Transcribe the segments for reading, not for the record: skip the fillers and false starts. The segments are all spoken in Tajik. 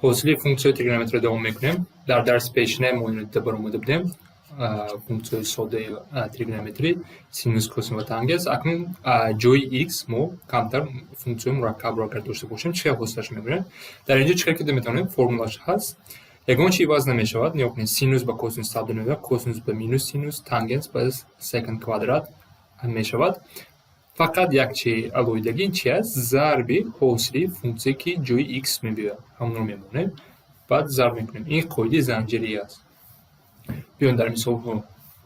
Ҳосили функсияи тригонометрия давом мекунем. Дар дарси пешина мо инро дида баромада будем. Функсияи содаи тригонометрӣ: синус, косинус ва тангенс. Акнун ҷои x мо камтар функсияи мураккабро агар дошта бошем, чӣ хел ҳосилаш мекунем? Дар инҷо чӣ хел ки метавонем, формулаш ҳаст. Ягон чи иваз намешавад. Нигоҳ кунед, синус ба косинус табдил меёбад, косинус ба минус синус, тангенс ба секант квадрат мешавад. Фақат як чи алоҳидагӣ чи аст? Зарби ҳосили функсие, ки ҷои x мебиёяд, ҳамонро мемонем, баъд зарб мекунем. Ин қоидаи занҷирӣ аст. Биёем, дар мисолҳо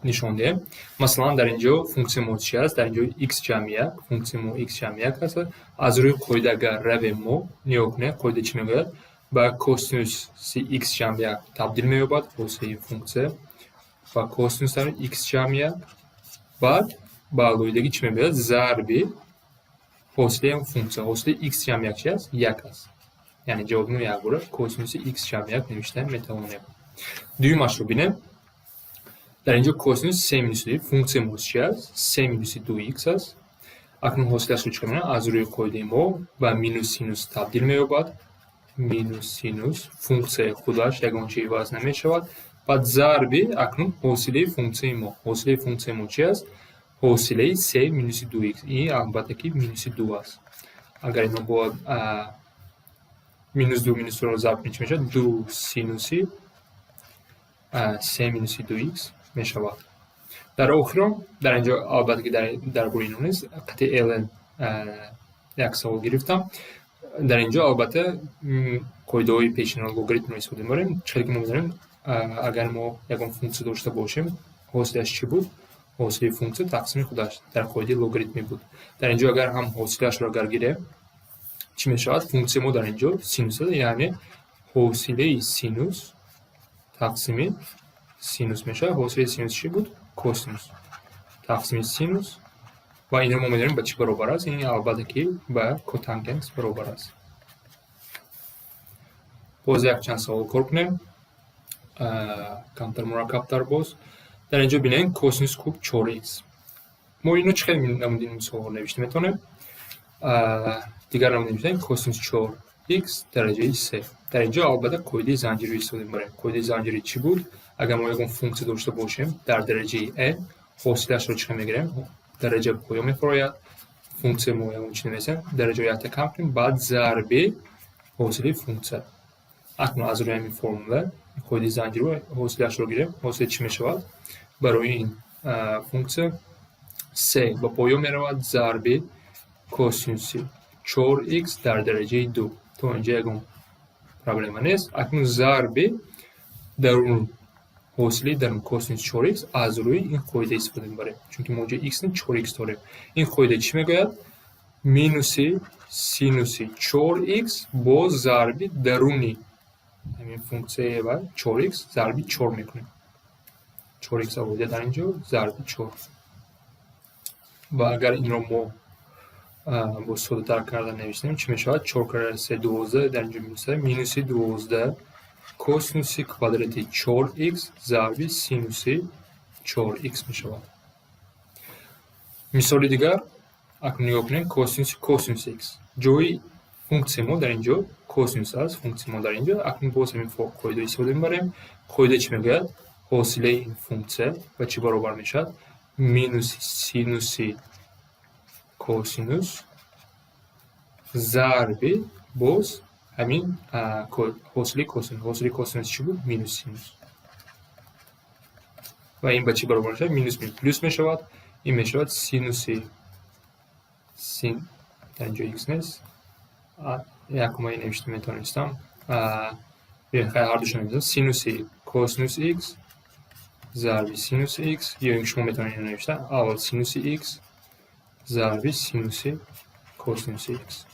нишон диҳем. Масалан, дар ин ҷо функсияи мо чи аст? Дар ин ҷо x ҷамъи як, функсияи мо x ҷамъи як аст. Аз рӯи қоида агар равем мо, нигоҳ кунед, қоида чӣ мегӯяд? Ба косинуси x ҷамъи як табдил меёбад ҳосили ин функсия ба косинус x ҷамъи як. Баъд ба алоҳидагӣ чӣ мебиёяд? Зарби ҳосили функсия. Ҳосили x ҷамъи як чи аст? Як аст. Яъне ҷавоби мо якбора косинуси x ҷамъи як навишта метавонем. Дуюмашро бинем. Дар ин ҷо косинус се минуси ду, функсияи мо чи аст? Се минуси ду х аст. Акнун ҳосилашро чӣ кор? Аз рӯи қоидаи мо ба минус синус табдил меёбад. Минус синус, функсияи худаш, ягон чи иваз намешавад. Баъд зарби акнун ҳосилаи функсияи мо. Ҳосилаи функсияи мо чи аст? Ҳосилаи се минуси ду х. Ин албатта ки минуси ду аст. Агар ино бо минус ду минус дуро зарб кунем, чӣ мешавад? Ду синуси се минуси ду х мешавад. Дар охирон, дар ин ҷо албатта ки дар бораи ино нест, қатъи ln як савол гирифтам. Дар ин ҷо албатта қоидаҳои пешина, логаритмро истифода мебарем. Чӣ хеле ки мо медонем, агар мо ягон функсия дошта бошем, ҳосилаш чӣ буд? Ҳосили функсия тақсими худаш дар қоидаи логаритмӣ буд. Дар ин ҷо агар ҳам ҳосилашро агар гирем, чӣ мешавад? Функсияи мо дар ин ҷо синус аст, яъне ҳосилаи синус тақсими синус мешавад. Ҳосилаи синус чӣ буд? Косинус тақсими синус. Ва инро мо медонем, ба чӣ баробар аст. Ин албатта ки ба котангенс баробар аст. Боз якчанд савол кор кунем, камтар мураккабтар. Боз дар ин ҷо бинем, косинус куб чор х. Мо ино чӣ хел намуди мисолҳо навишта метавонем? Дигар намуди навиштаем: косинус чор х дараҷаи се. Дар ин ҷо албатта қоидаи занҷириро истифода мебарем. Қоидаи занҷирӣ чӣ буд? Агар мо ягон функсия дошта бошем дар дараҷаи n, ҳосилашро чӣ хел мегирем? Дараҷа поён мефарояд, функсия мо ягон чӣ намесем, дараҷаро якта кам кунем, баъд зарби ҳосили функсия. Акнун аз рӯи ҳамин формула, қоидаи занҷириро, ҳосилашро гирем. Ҳосил чӣ мешавад барои ин функсия? Се ба поён меравад, зарби косинуси чор х дар дараҷаи ду. То инҷа ягон проблема нест. Акнун зарби дарун, ҳосили дарун косинус чор х. Аз рӯи ин қоида истифода мебарем, чунки мо инҷо х чор х дорем. Ин қоида чӣ мегӯяд? Минуси синуси чор х бо зарби даруни ҳамин функсияи ва чор х зарби чор мекунем. Чор х алоҳида дар ин ҷо зарби чор. Ва агар инро мо бо соддатар карда нависем, чӣ мешавад? Чор карра се 12, дар ин ҷо минус, минуси 12 косинуси квадрати чор х зарби синуси чор х мешавад. Мисоли дигар. Акнун нигоҳ кунем, косинуси косинуси х. Ҷои функсияи мо дар ин ҷо косинус аст, функсияи мо дар ин ҷо. Акнун боз ҳамин қоидаро истифода мебарем. Қоида чӣ мегӯяд? Ҳосилаи ин функсия ба чӣ баробар мешавад? Минуси синуси косинус зарби боз ҳамин ҳосили косинус. Ҳосили косинус чӣ буд? Минус синус. Ва ин ба чӣ баробар мешавад? Минус минус плюс мешавад. Ин мешавад синуси син, дар ин ҷо х нест, якума навишта метавонистам. Ҳардушо нависам: синуси косинуси х зарби синуси х, ё ин ки шумо метавонед инро навишта: аввал синуси х зарби синуси косинуси х.